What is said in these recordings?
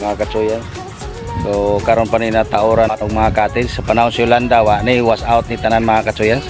mga kachoyan. So karon pa ni natauran atong mga cottage. Sa panahon si Yolanda, wa ni, was out ni tanan, mga kachoyan.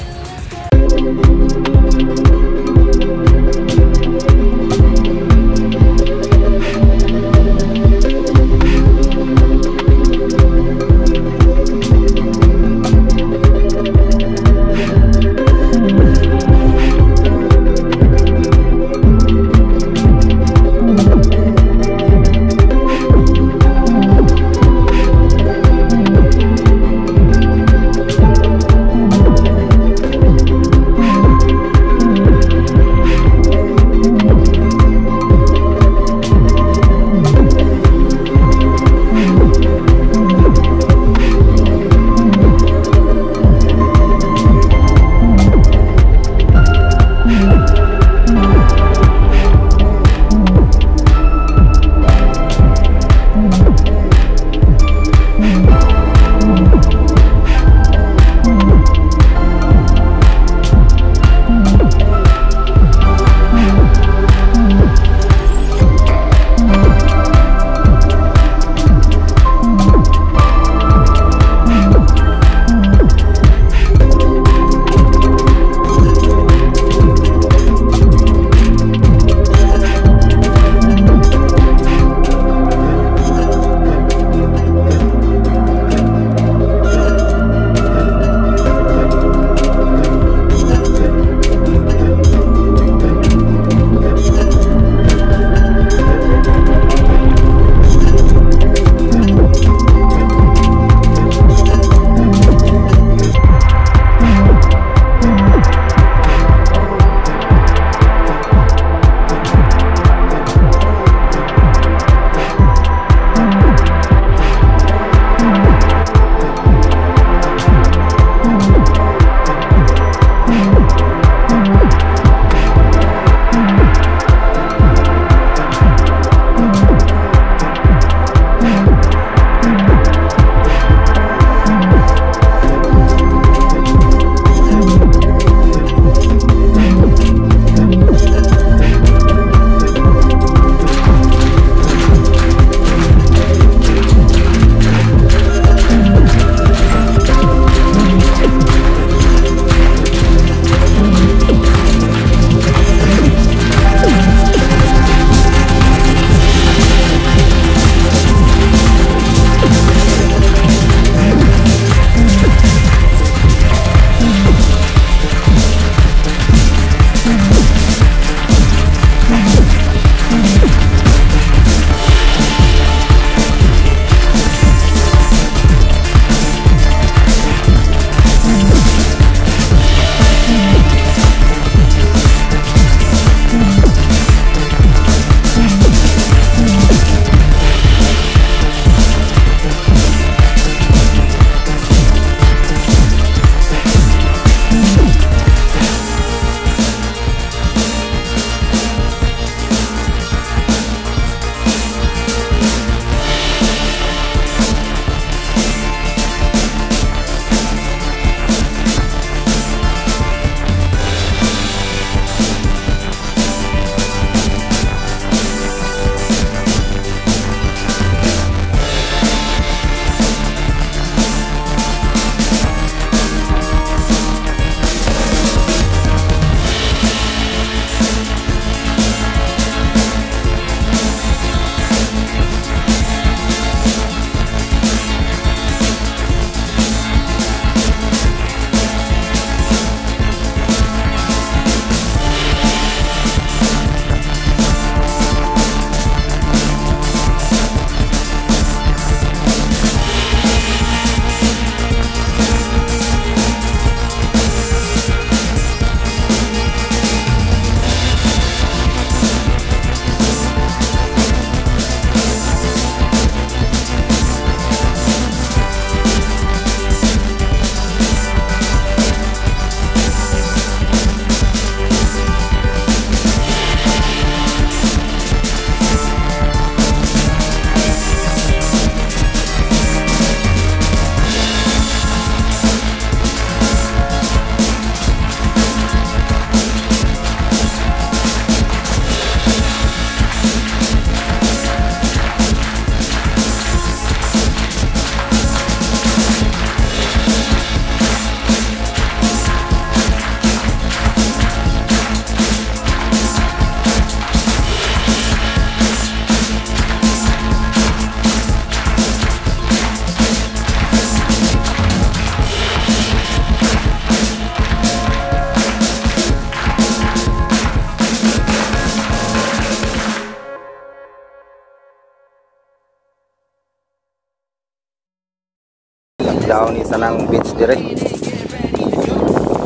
Lockdown ni tanang beach dire.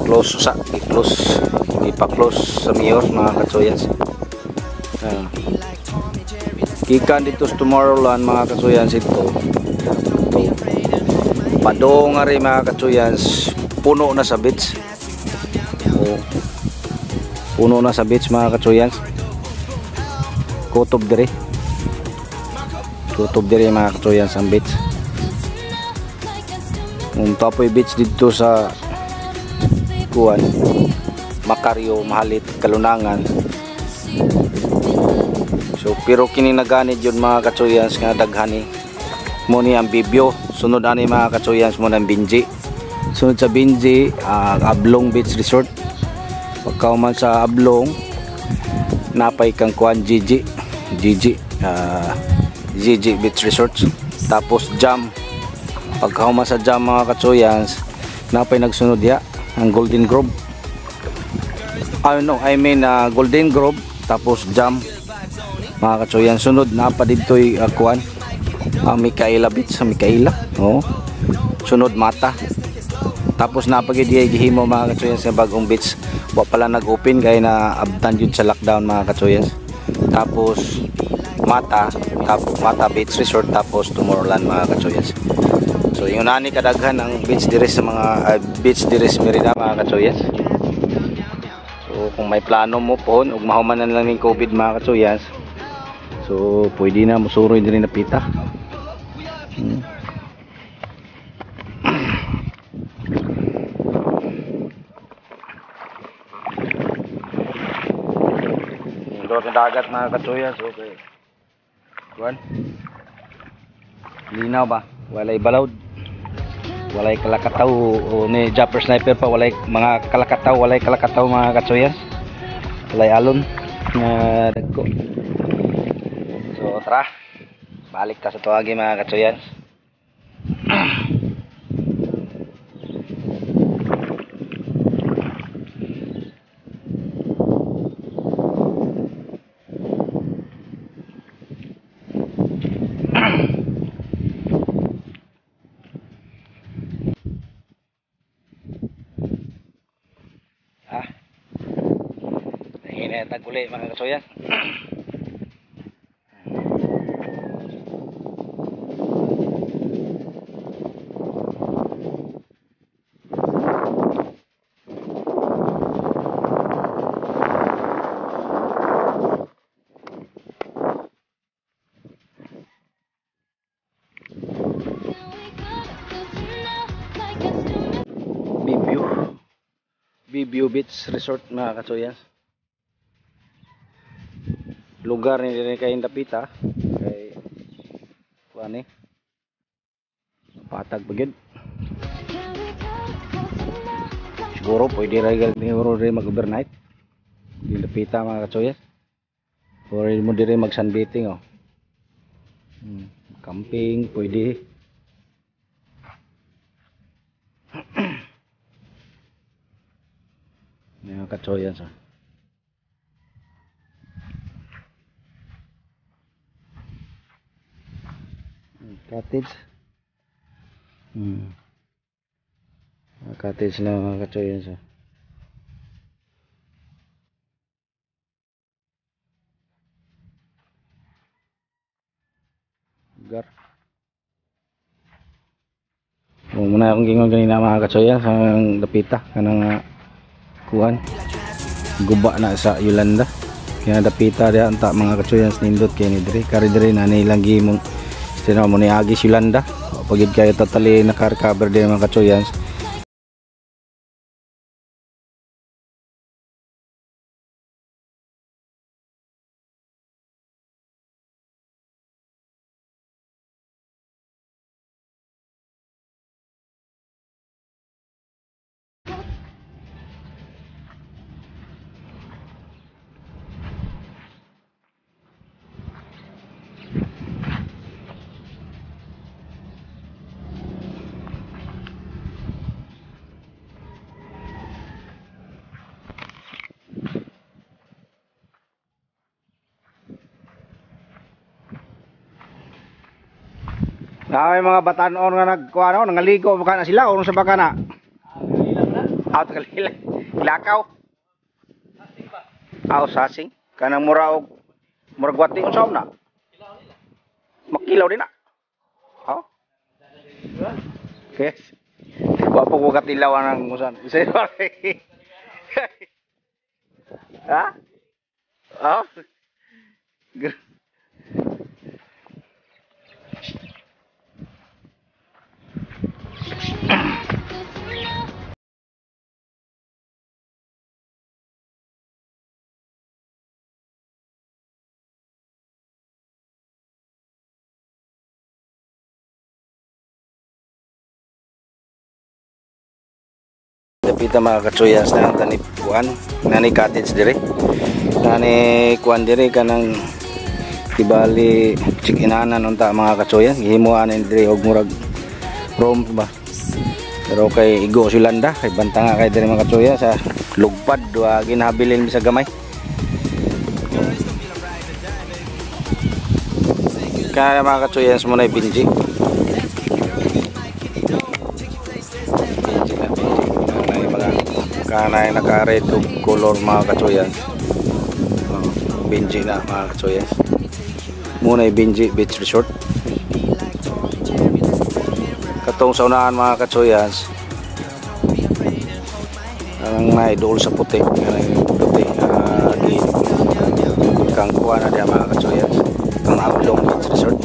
Close sa, i-close, ipa-close sa mayor mga katsuyans. Gikan dito sa Tomorrowland mga katsuyans ito. Ito. Padong nga rin mga katsuyans, puno na sa beach. Oh. Puno na sa beach mga katsuyans. Kutob dire. Kutob dire mga katsuyans ang beach. Kung tapoy beach dito sa kuan Macario, Mahalit, Kalunangan. So pero kini naganid yun mga katsuyans nga daghani. Mo ni ang Bibio, sunod ani mga katsuyans mo ng Binji. Sunod sa Binji, Ablong Beach Resort. Pagkauman sa Ablong, napay kang kuan GG. GG, GG Beach Resort. Tapos Jam. Pagkauman sa Jam mga katsuyans, napay nagsunod diha ang Golden Grove. No, I mean Golden Grove tapos Jam mga katsuyan. Sunod napa didtoy kuan ang Micaela Beach sa Micaela. Oh. Sunod Mata. Tapos napagid diay gihimo mga katsuyan sa bagong beach. Wa pala nag-open kay na abtan jud sa lockdown mga katsuyan. Tapos Mata, tapos Mata Beach Resort, tapos Tomorrowland mga katsuyan. So ingon ani kadaghan ang beach diri sa mga beach diri sa Merida mga katsuyan. So kung may plano mo pohon ug mahuman na lang ning COVID mga katsuyan. So pwede na musuroy diri na pita. Nindot ang dagat mga katsuyan. So okay. Kuan. Linaw ba? Walay balawd. Walay kalakataw o ni Japper Sniper pa, walay mga kalakataw, walay kalakataw mga katsuyan. Walay alon nga dagko. So tara, balik ta sa tuagi mga katsuyan. Nahinay tag uli mga katsuyan. Bibio Beach Resort mga katsuyan. Lugar ni diri kay dapita kay kuan ni patag pa gyud. Siguro pwede ra siguro diri mag overnight di dapita mga katsuyan. Pwede mo diri mag sunbathing oh. Camping pwede. Mga katsuyan sa cottage. Cottage na mga katsuyan sa. Lugar. Muna akong gingon ganina mga katsuyan sa dapita kanang kuan guba na sa Yolanda. Kaya dapita diha anta mga katsuyan nindot kay ni diri kari diri na nilang gimong sino mo ni Agis Yolanda. Pagid kayo totally naka-recover din mga katsuyan. May mga batanon nga nagkuano, nangaligo baka na sila o sa baka na. Out kalila. Lakaw. Aw sasing kanang mura og murag wati unsa na. Makilaw din na. Oh. Yes. Wa pa ko katilaw ang usan. Ha? Oh. Dapita mga katsuyas na ang tanip kuan nani cottage dire nani kuan dire kanang tibali chikinanan unta mga katsuyan gihimuan ni dire og murag room ba pero kay igo silanda kay banta nga kay dire mga katsuyan sa lugpad wa ginhabilin sa gamay kaya mga katsuyan mo na binji. Kanay naka-red og color mga katsuyan. Benji na mga katsuyan. Muna ay Benji Beach Resort. Katong sa unahan mga katsuyan. Ang naidol sa puti, kanay puti di kang kuha na diya mga katsuyan. Kang Ablong Beach Resort.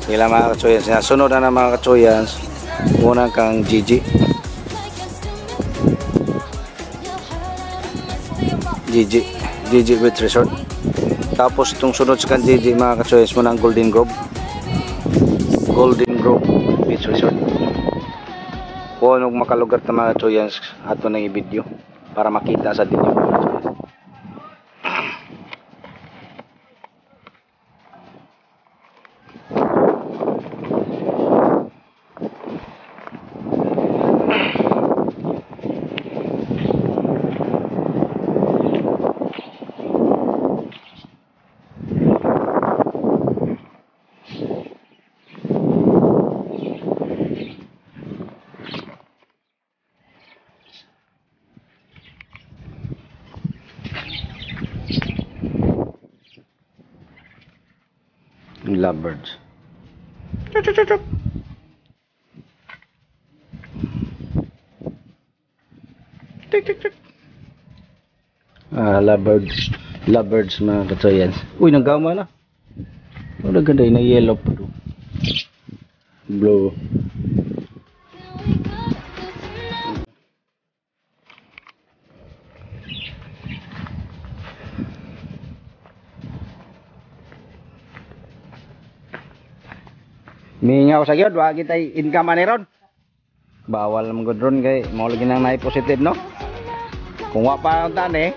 Sila mga katsuyan. Sunod na mga katsuyan. Muna kang Gigi. Gigi Beach Resort. Tapos itong sunod sa kan Gigi mga katsoyes mo ng Golden Grove. Golden Grove Beach Resort. Kung anong makalugar ta mga katsoyes ato nang i-video para makita sa dinyo mga katsoyes. Lovebirds. Tik tik tik. Lovebirds. Lovebirds mga katsoyan. Uy, nagama na. Oh, naganda na yellow pa do. Blue. Mingaw sa gyud, wa kitay income ani ron. Bawal man gud ron kay mao lagi nang naay positive no. Kung wa pa unta ni.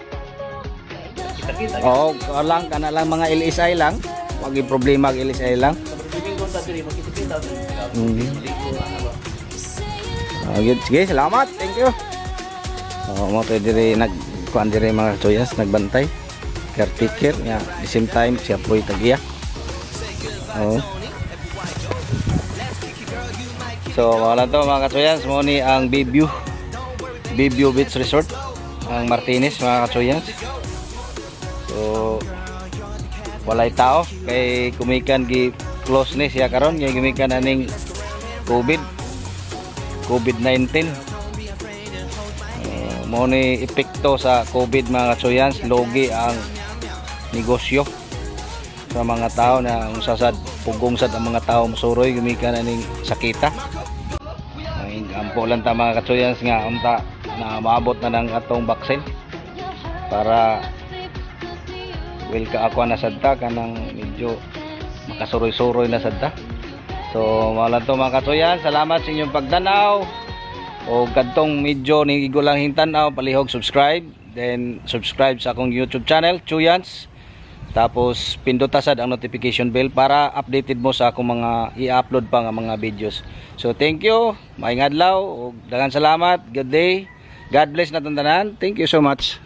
Oo, lang kana lang mga LSI lang. Wag problema ang LSI lang. Sige, salamat. Thank you. Oh, mo to diri nagkuan diri mga tuyas nagbantay. Caretaker ya, the same time siya po'y tagiya. Oo. So, wala to mga katsuyans, mo ni ang Bayview Beach Resort, ang Martinez mga katsuyans. So, walay tao kay kumikan gi close ni siya karon kay gumikan aning COVID-19. Mo ni epekto sa COVID mga katsuyans, logi ang negosyo sa mga tao na unsa sad pugong sad ang mga tao mosuroy gumikan aning sakita. Ay, ampo lang ta mga katsuyans nga unta na maabot na ng atong vaccine para well ka ako na sad ta kanang medyo makasuroy-suroy na sad ta. So mao lang to mga katsuyans, salamat sa inyong pagtanaw. O kadtong medyo ni igulang hintanaw, palihog subscribe, then subscribe sa akong YouTube channel Chuyans. Tapos pindota sad ang notification bell para updated mo sa akong mga i-upload pa nga mga videos. So thank you, maayong adlaw ug daghang salamat. Good day. God bless natong tanan. Thank you so much.